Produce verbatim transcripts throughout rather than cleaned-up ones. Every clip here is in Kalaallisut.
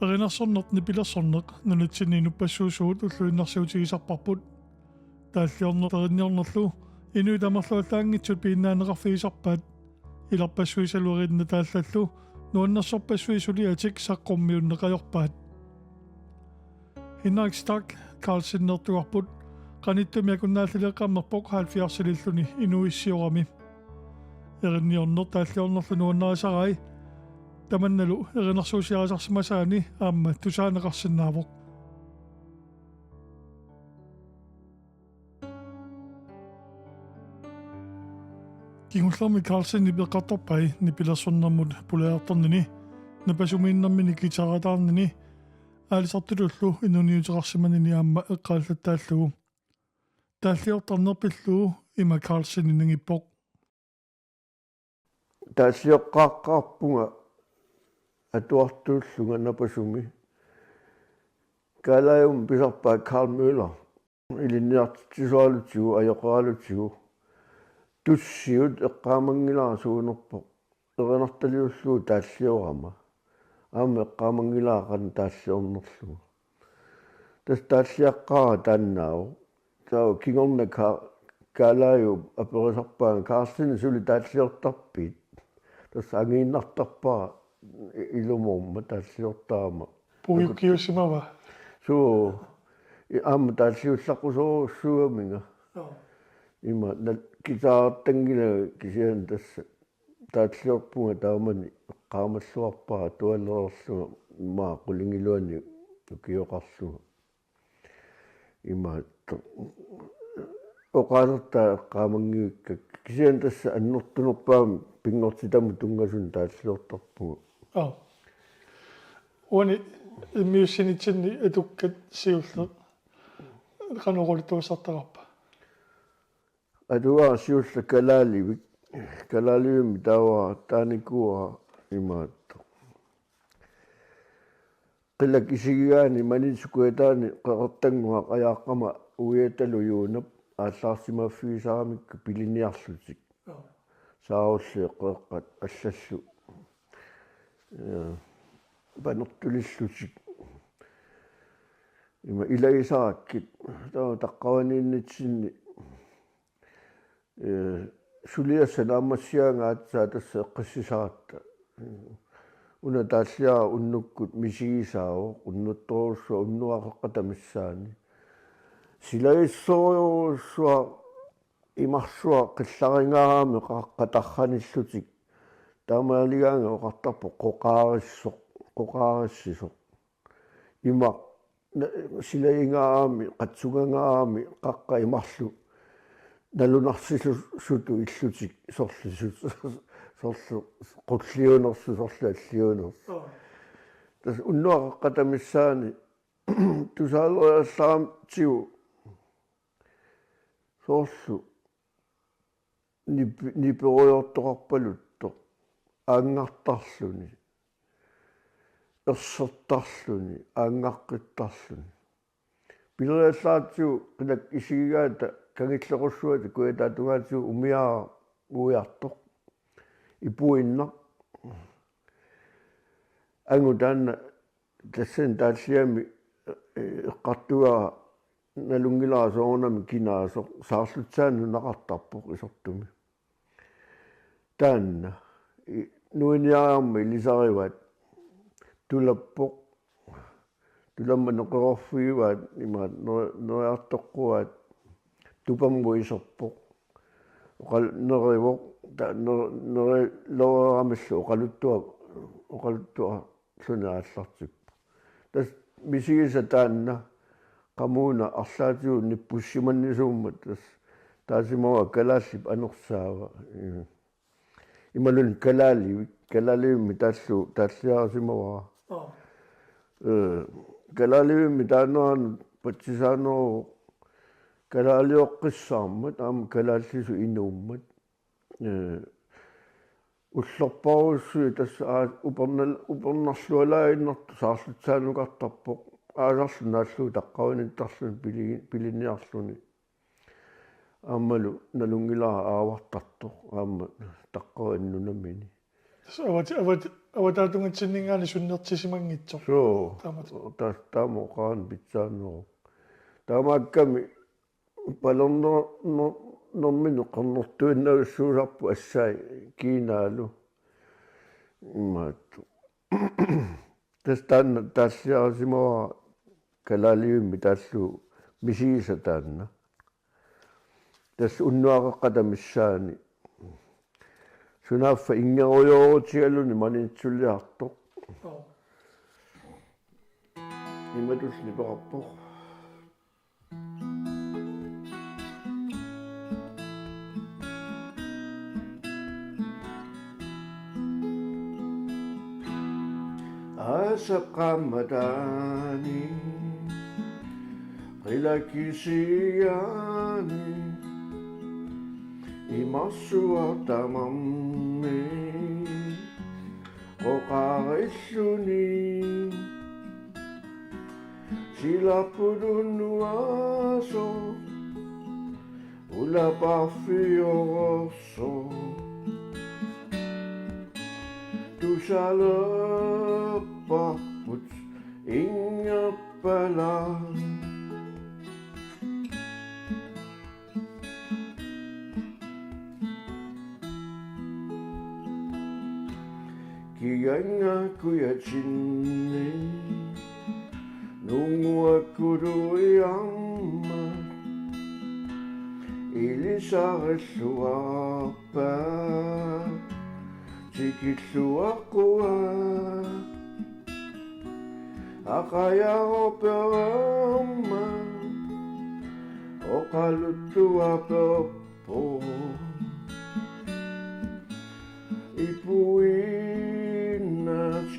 Erinarsorneq nipilersorneq nunatsinni inuppassuusugut ulluinnarsiutigisarparput. Taalliorneq erinniornerlu inuit amerluallaanngitsut piinnaanneqarfigisarpaat. Ilarpassuisalu erinataallallu nuannersorpassuit suliatik saqqummiunneq ajorpaat. Henrik Stach Carlsenilertugarput qanittumi akunnaallileqqammerpoq halvfjerdsililluni inuuissiorami. Erinniorneq taalliornerlu nuannarisarai tamannalu erinarsuusiarisarsimasaani aamma tusaaneqarsinnaavoq. Kingullermi Carlsenip eqqartorpai nipilersornermut pulajartornini, napasumiinnermini guitarataarnini, aalisartutullu inuuniuteqarsimanini aamma eqqaallattaallugu. Taalliortarneq pillugu ima Carlsenip nangippoq. Taallioqqaaqqaarpunga atuartuullunga napasumi. Kaalaajummi pisarpaa Carl Møller. Ilinniartitsisuarlutigu ajoqeralutigu. Tussiut eqqaamanngilara suunerpoq. Erinartaliullugu taalliorama. Aamma eqqaamanngilara qanoq taalliornerlugu. Tassa taalliaqqaara taannaavoq. Taava kingorna Ka-, Kaalaajup aperisarpaanga Carlsen suli taalliortarpit. Tassa angiinnartarpara i-, ilumoormat taalliortarama. Puigukkiusimava? Suu, i-, aamma taalliullaqqusorujussuugaminga. Joo. Ima na-, guitarertanngilanga kisianni tassa taalliorpunga taamani eqqaamalluarpara tualereerlunga maa qulingiluani ukioqarlunga. Imaattoq. Oqaasertaa eqqaamanngivikka. Kisianni tassa annertunerpaamik pinngortitamut tunngasuni taalliortarpunga. Aa. Uani immiussinitsinni atukkat siulleq qanoq oqaluttuassartaqarpa? Atuagaq siulleq kalaalivik. Kalaalivimmi taava taanikuuara imaattoq. Qilak isigigaanni Maniitsup kujataani Qeqertannguaq ajaaqqama uiatalu Juunap aallaarsimaaffigisaramikku piliniarlutik. Saarulliit qeqqat allallu. Ee, panertulillutik. Ima ilagisarakkit. Taava taqqavaniinnitsinni ee, suliassat naammassigaangaat aatsaat tassa eqqissisaratta. Una taalliara unnukkut misigisaavoq, unnuttorujussuaq unnuap qeqqata missaani. Silagissorujussuaq imarsuaq qillaringaarami qaqqat tarranillutik. Taamaaligaanga oqartarpoq qoqaarissoq, qoqaarissisoq. Ima na-, silagingaarami, qatsungangaarami, qaqqat imarlu, nalunarsisu-, sutut illutik, sorlu sut-, sorlu qulliunersut, sorlu alliunersut. Joo. Tassa unnuap qeqqata missaani tusaaleriallaratsigu soorlu nip-, niperujortoqarpaluttoq, aanngartarluni, ersertarluni, aanngaqqittarluni. Pileriallaratsigu qilak isigigaata kangillequssuata kujataatungaatigut umiaara uiartoq. Ipuinnaq. Angut taanna tassani taalliami, ee, eqqartugara nalunngilara soorunami kinaasoq saarlutsaani nunaqartarpoq isertumi. Taanna i-, nuiniariarmat ilisarivaat tulappoq. Tulamma neqeroorfigivaat imaat neri-, neriartoqquaat tupammut iserpoq. Oqal-, nerivoq, ta-, ner-, neriloreeramillu oqaluttua-, oqaluttuarluni aallartippoq. Tassa misigisaq taanna qamuuna arlaatigut nippussimannisummat tassa taasimavara kalaallip anersaava. Imaluunniit kalaalivik, kalaalivimmi taallu taalliarisimavara. Aa. Ee, kalaalivimmi taaneranut patsisaaneruvoq kalaalioqqissaarmat aamma kalaallisut inuummat. Ee, ullorparujussuit tassa aa-, upernal-, upernarlualaaginnartut saarlutsaanukartarpoq. Aasarlu naallugu taqqavinittarluni pili-, piliniarluni. Aammalu nalunngilara aavartartoq aamma taqqavani nunamini. Tassa avati-, avati-, Avataatinngaanniit sunnertissimanngitsoq. Suu. Taamatut. Tas-, taama oqarani pitsaaneruvoq. Taamaakkami palerner-, ner-, nermini qernertuinnarujussuusarput assai kiinaalu. Imaattoq. Tassa taanna taalliarisimavara kalaalivimmi taallugu misigisaq taanna. Tassa unnuaqeqqata missaani. Sunaaffa inngerujoorutigaluni maninitsuliartoq. Imatulli peqarpoq. Aasap qaammataani qilakisiani imarsuaq tamarmi oqarilluni. Silarput unnuasoq ulapaarfiorsoq. Tusalerparput inngerpalaaq. Kigannga kujatsinni nunguakkuluiarmat ilisarilluarpat tikilluaqqua. Aqajaroperamma oqaluttuaperpoq. Ipuinnaq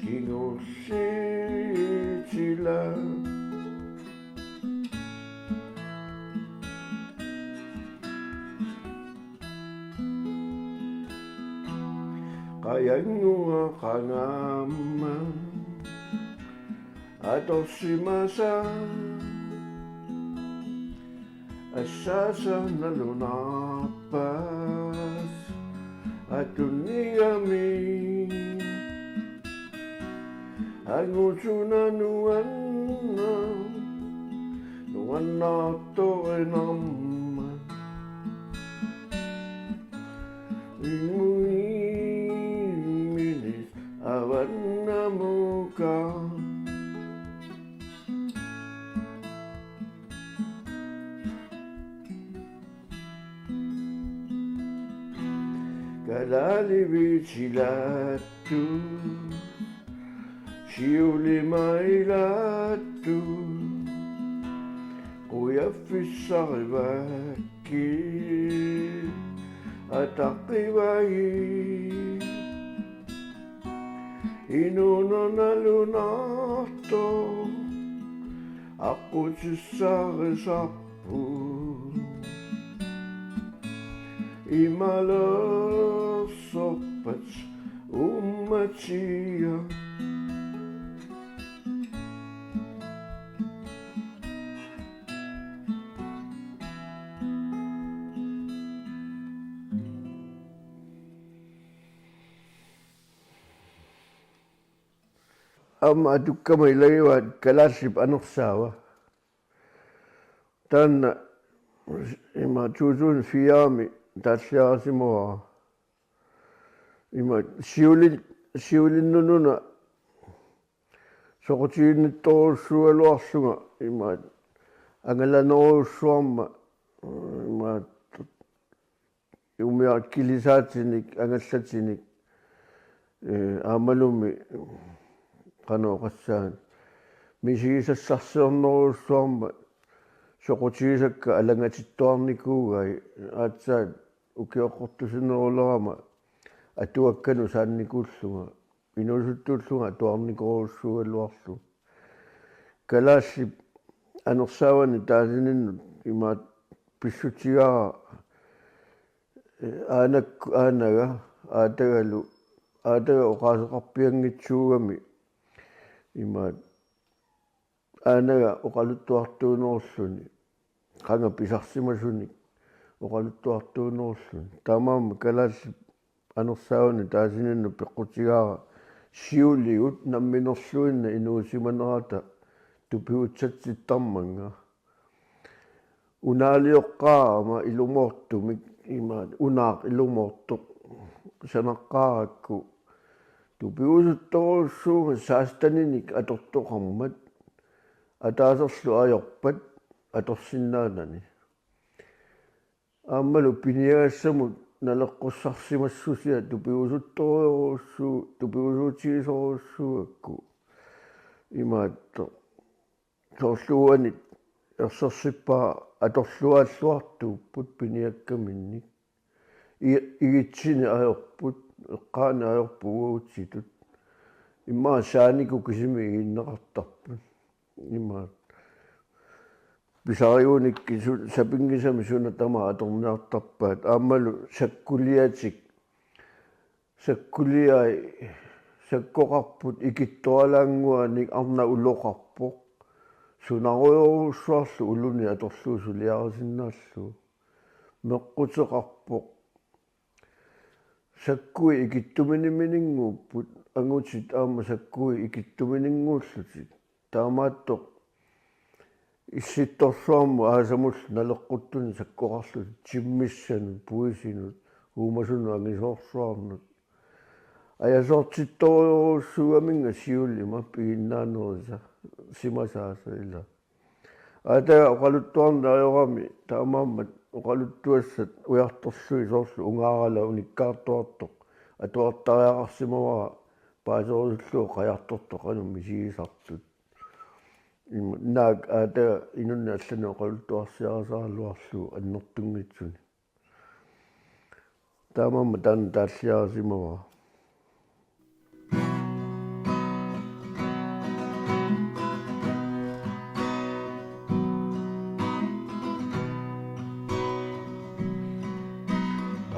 kingulliit ila. Qajannguaq qangaammat atorsimasaa assaasa nalunarpaat atunnigami. Angutuna nuanna nuannaartorinarmat imuimminis avannamuka. Kalaalivitsilaattu siulimailaattu qujaffissarivaa ki ataqqivai. Inuuneq nalunartoq aqqutissarisarput. Imalersorpat uummatia. Aamma atukkama ilagivaat Kalaallip anersaava. Taanna ima to tusind fire-mi taalliarisimavara. Ima siuli-, siulinnut-una soqutiginnittorujussuugaluarlunga ima angalanerujussuarma ima umiaq kilisaatinik angallatinik, ee, aammalumi qanoq oqassaanga misigisassarsiornerujussuarma soqutigisakka alangatittuarnikuugai aatsaat ukioqqortusinerulerama atuakkanut saannikuullunga inuusuttuullunga atuarnikorujussuugaluarlunga. Kalaallip anersaavani taasininnut imaattoq pissutigaara, ee, aanak-, aanaga, aatagalu, aataga oqaaseqarpianngitsuugami imaattoq aanaga oqaluttuartuunerulluni, qanga pisarsimasunik oqaluttuartuunerulluni. Taamaammat Kalaallip anersaavani taasininnut peqqutigaara siuligut namminerluinnaq inuusimanerata tupigutsatsittarmanga. Unaalioqqaarama ilumoortumik imaat unaaq ilumoortoq sanaqqaarakku tupigusuttorujussuuvoq seksteninik atortoqarmat ataaserlu ajorpat atorsinnaanani. Aammalu piniagassamut naleqqussarsimassusia tupigusuuttorujussu-, tupigusuutigisorujussuugakku imaattoq. Soorlu uani ersersippara atorluaalluartuupput piniakkaminnik. I-, igitsinni ajorput, eqqaani ajorput uagutsitut. Immaqa saanikkut kisimi iginneqartarput. Immaqa pisarigunikkit su-, sapinngisamik suna tamaat atorniartarpaat. Aammalu sakkuliatik. Sakkuliai, sakkoqarput ikittualaannguanik arnaq uloqarpoq. Sunarujorujussuarlu uluni atorlugu suliarisinnaallugu. Meqquteqarpoq. Sakkui ikittuminimininnguupput, angutit aamma sakkui ikittumininnguullutik. Taamaattoq issittorsuarmut aasamullu naleqquttunik sakkoqarlutik timmissanut, puisinut, uumasunut angisoorsuarnut. Ajasoortittorujussuugaminnga siulima piginnaanerisa simasaasa ila. Aataga oqaluttuarneq ajorami taamaammat oqaluttuassat ujartorlugit soorlu ungaarala unikkaartuartoq atuartariaqarsimavara paaserusullugu qajartortoq qanoq misigisartut. Im-, naak aataga inunnik allanik oqaluttuarsiarisaraluarlugu annertunngitsuni. Taamaammat taanna taalliarisimavara.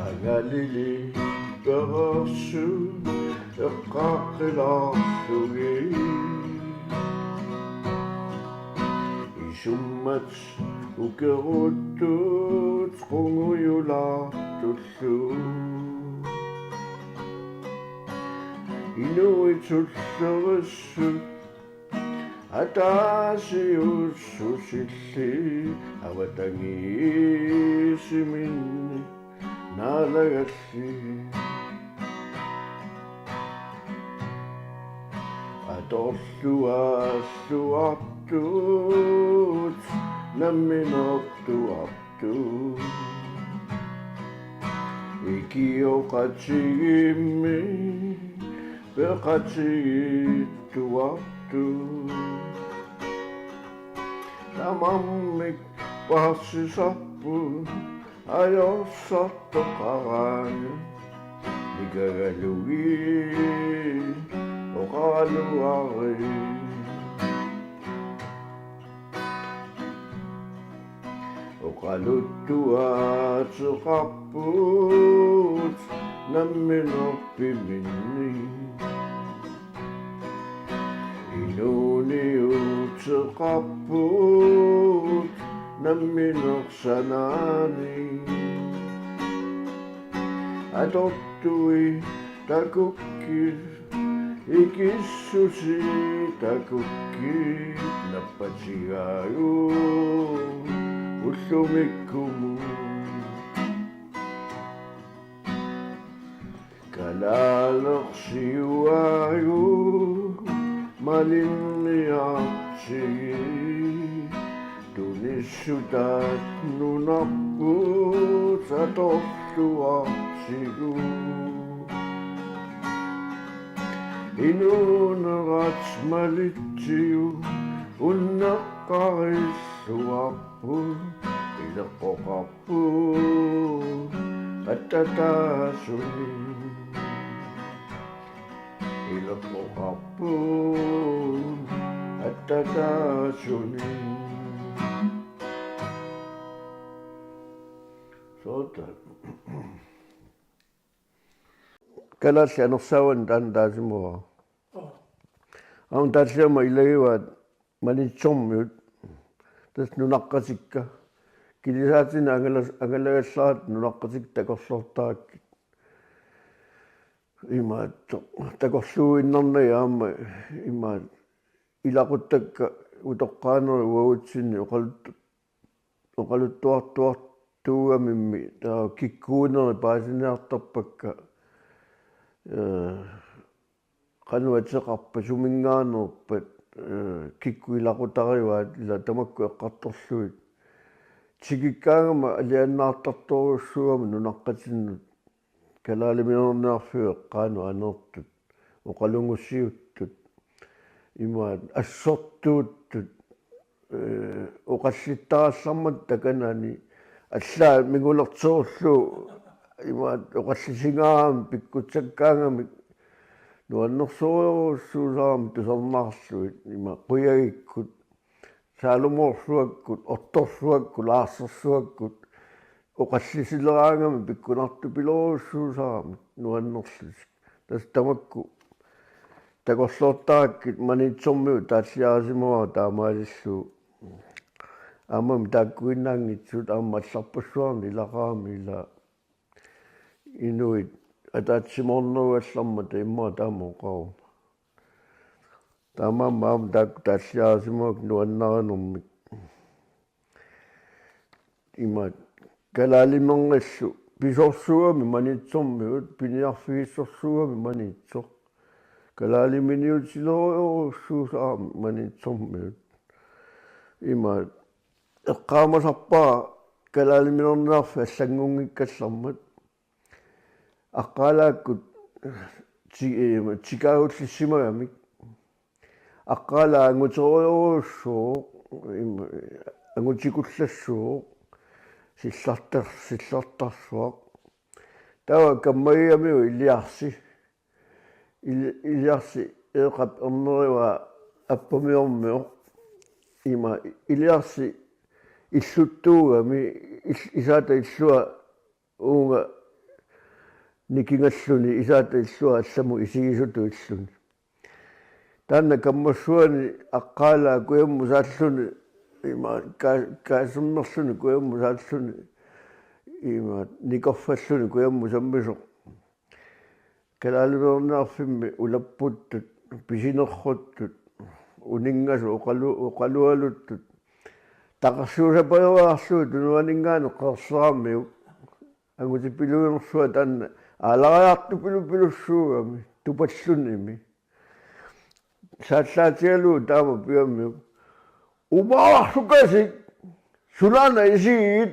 Angalili perersut eqqaaqqilaarsugit. Isummat ukeruttut qungujulaartullu. Inuit sullerissut ataasiussusillit avatangiisiminnik naalagallit. Atorluarluartut namminertuartut. Ikioqatigiimmik peqatigiittuartut. Tamarmik paarsisarput ajorsartoqaraangat nikagalugit oqaraluarit. Oqaluttuaateqarput namminerpiminni. Inuuniuteqarput nammineq sanaani. Atortui takukkit, ikissusi takukkit, nappatigaagut ullumikkumut. Kalaalersiuaagut malinniartigit, tunissutaat nunarput atorluartigut. Inuunerat malitsigu unneqqarilluarput, ileqqoqarput attataasuni. Ileqqoqarput attataasuni. Soorlu. Kalaallit anersaavani taanna taasimavara. Aamma taalliamma ilagivaat Maniitsormiut tassa nunaqqatikka. Kilisaatini angala-, angalagallarat nunaqqatikka takorloortarakkit. imaattoq takorluuinnarnagit aamma imaat ilaquttakka utoqqaanerit uagutsinni oqalut-, oqaluttuartuartuugamimmi taava kikkuunerit paasiniartarpakka, ee, qanoq ateqarpat, suminngaanneerpat, ee, kikkut ilaqutarivaat ila tamakku eqqartorlugit. Tikikkaangama alianaartartorujussuugami nunaqqatinnut kalaaliminerniarfiup eqqaanut aneertut, oqalungusiuttut, imaat assortuuttut, ee, oqallittarallarmata takanani allaat mingulerterullugu imaat oqallisingaarami pikkutsakkaangamik nuannersorujussuusarami tusarnaarlugit imaat qujagikkut, Salomoorsuakkut, Ottorsuakkut, Laarsersuakkut oqallisileraangamik pikkunartupilorujussuusarami nuannerlutik. Tassa tamakku takorloortarakkit Maniitsormiut taalliarisimavara taamaalillugu. Aammami taakkuinnaanngitsut aamma allarpassuarni ilaqarami ila inuit ataatsimoornerugallarmata immaqa taama oqaruma. Taamaammat aamma taakku taalliarisimavakka nuannarinermik. Imaat kalaalimernillu pisorsuugami Maniitsormiut, piniarfigissorsuugami Maniitsoq. Kalaaliminiutilerujussuusarami Maniitsormiut. Imaat eqqaamasarpara kalaaliminerniarfik allanngunngikkallarmat. Aqqaalaakkut ti-, ee, tikaagullissimagamik. Aqqaalaat anguterujorujussuuvoq, im-, angutikullassuuvoq, sillartar-, sillartarsuaq. Taava kammagigamiuk Iliarsi. Il-, Iliarsi Eeqap ernerivaa Appamiormioq. Ima Iliarsi illuttuugami il-, isaata illua uunga nikingalluni isaata illua allamut isigisutut illuni. Taanna kammassuani aqqaalaa kujammut saalluni, ima ka-, kaasimmerluni kujammut saalluni, ima nikorfalluni kujammut sammisoq. Kalaaliminerniarfimmi ulapputtut, pisinerruttut, uninngasut oqalu-, oqalualuttut. Taqarsuusapajoraarlugu tunuaninngaanniit qeerserammiuk. Angutipiluinersuaq taanna aalariartupilupilussuugami tupallunimi. Saallaatigalugu taama pigamiuk: Umaarlukasik, sunaana isigigit?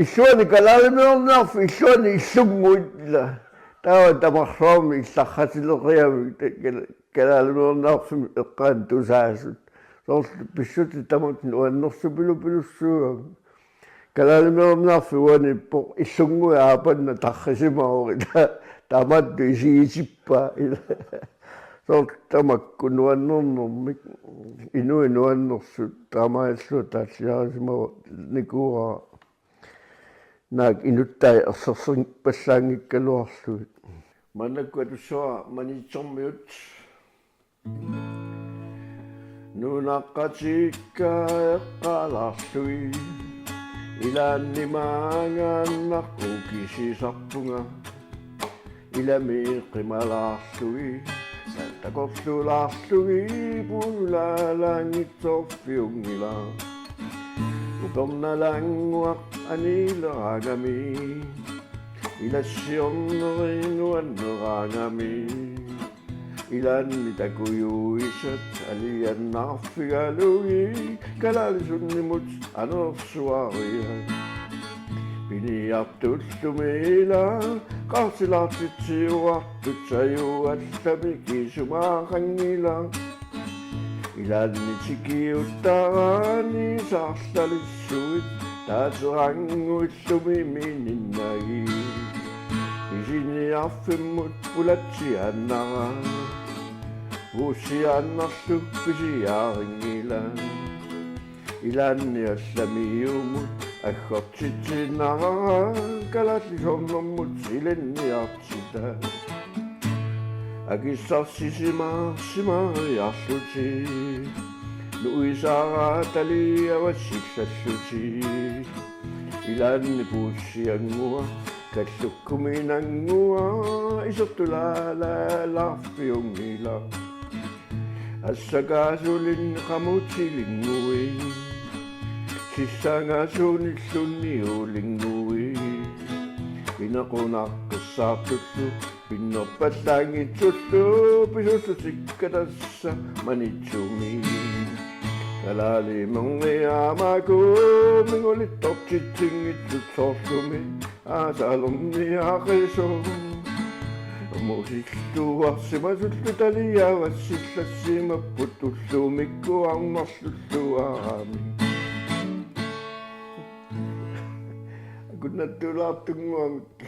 Illuani kalaaliminerniarfik, illuani illunnguit ila. Taava tamarsuarmi illarratileqigamik ta-, kala-, kalaaliminerniarfimmi eqqaani tusaasut. Soorlu pissutsit tamakku nuannersupilupilussuugami. Kalaaliminerniarfik uaniippoq, illunnguit aapanna tarrisimavoq ila, taamaattoq isigisippaa ila. Soorlu tamakku nuannernermik, inuit nuannersut taamaalillugit taalliarisimagunikuuara. Naak inuttai ersersinngippallaanngikkaluarlugit. Maannakkut atussavara Maniitsormiut. Nunaqqatikka eqqaalaarlugit ilaanni maanngaannaq ukisisarpunga. Ilami qimalaarlugit takorluulaarlugit puulaalaanngitsoorfiunngilaq. Upernalaannguaq aniileraangami ilassiorneri nuanneraangami. Ilaanni takujuisat alianaarfigalugit kalaallit sunnimut aneersuariat. Piniartullumi ila qaarsilaartitsiuartut sajugallamik isumaaqanngilaq. Ilaanni tikiuttaraanni saarlalissuit taaterannguillumi mininnagit. Pisiniarfimmut pulatsiaannara puussiaannarlu pisiarinngilaq. Ilaanni allamiumut aggortitsiinnarara kalaallit soornermut ilinniartitat. Akissarsisimaassimaariarlutik nuisaraataliavassillallutik. Ilaanni puussiannguaq Kallukkuminannguaq isertulaalaalaarfiunngilaq. Assakaasulinnik qamutilinngui. Sissangaasuunilluunniit uulinnguit. Inequnaqqissaartullu pinnerpallaanngitsullu pisussutikka tassa Maniitsumi. Kalaalimerniarmaaku mingulittortitsinngitsut soorlumi aasaalerniaqisoq. Musilluarsimasullu taliavassillassimapput ullumikkut arnarlulluarami. Kunnattulaartunnguamik.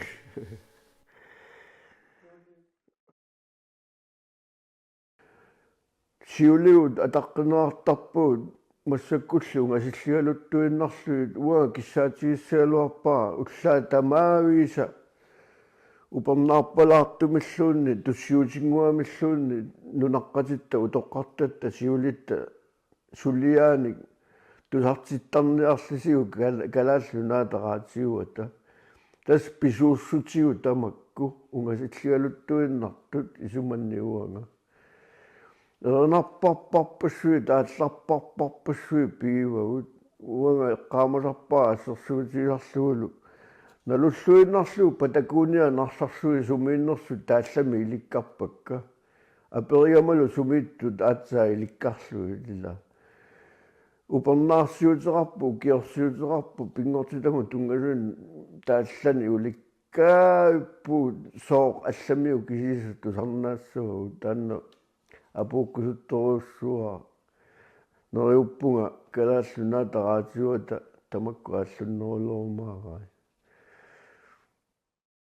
Siuligut ataqqinneqartarpugut massakkullu ungasilligaluttuinnarlugit, uanga kissaatigissagaluarpara ullaat tamaavisa upernaarpalaartumilluunniit tussiutinnguamilluunniit nunaqqatitta utoqqartatta siulitta suliaanik tusartittarniarlisigut Kal-, Kalaallit Nunaata Raatiuata. Tassa pisuussutigut tamakku ungasilligaluttuinnartut isumanni uanga. Erinarparparpassuit, aallarparparpassuit pigivagut. Uanga eqqaamasarpara assersuutigisarlugulu nalulluinnarlugu Patagonia Narsarsuit sumiinnersut taallamik ilikkarpakka. Aperigamalu sumiittut aatsaat ilikkarlugit ila. Upernaarsiuteqarpoq, ukiorsiuteqarpoq, pinngortitamut tunngasunik taallanik ulikkaavippugut, sooq allamiuk kisiisa tusarnaassavagut, taanna apuukkusuttorujussuuara. Neriuppunga Kalaallit Nunaata Raatiuata tamakku aallunnerulerumaaraat.